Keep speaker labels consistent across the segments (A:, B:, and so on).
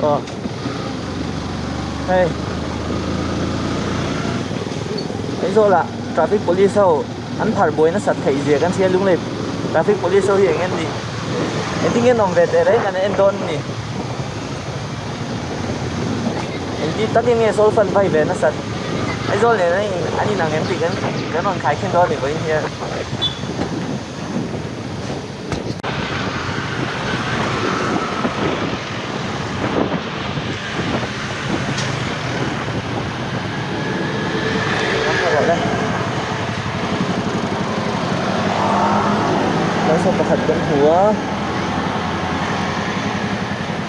A: Aw hei Aizawl ah traffic police ho an phar buai nasat theih zia kan hria lunglei traffic police ho hi eng nge ni engtin nge an awm ve teh reng kan en dawn a ni engti takin nge sawl fan vai ve nasat Aizawl nen an inang em tih kan rawn khaikhin dawn a ni vawiin hian. Langsam pakhat kan hmu a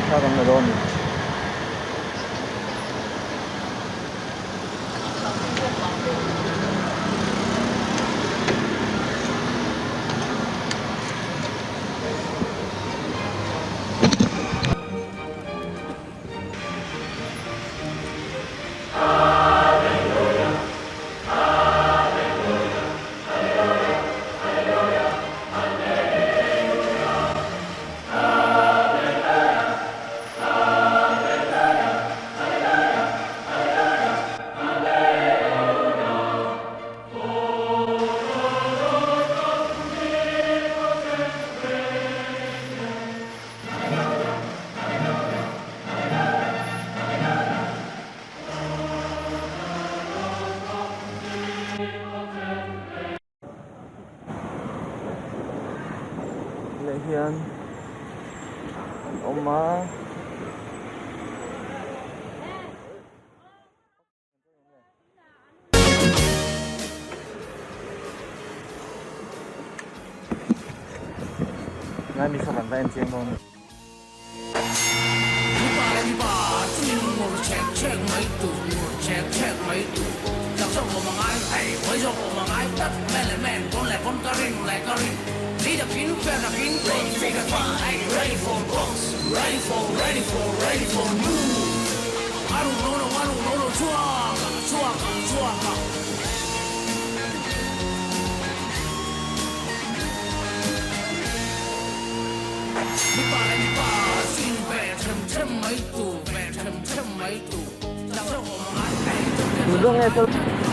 A: thla kan la dawn a ni. Leh hian an awm a. Lai mi saw kan va en chiang dawn a ni.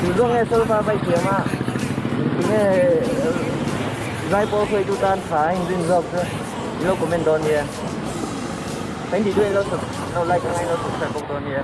A: Tuzawng nge solfa vai thiam a tinge zaipawl hruaitu tan tha a inrin zawk chu i lo comment dawn nia kan tih duh in lo like angai lo subscribe bawk dawn nia.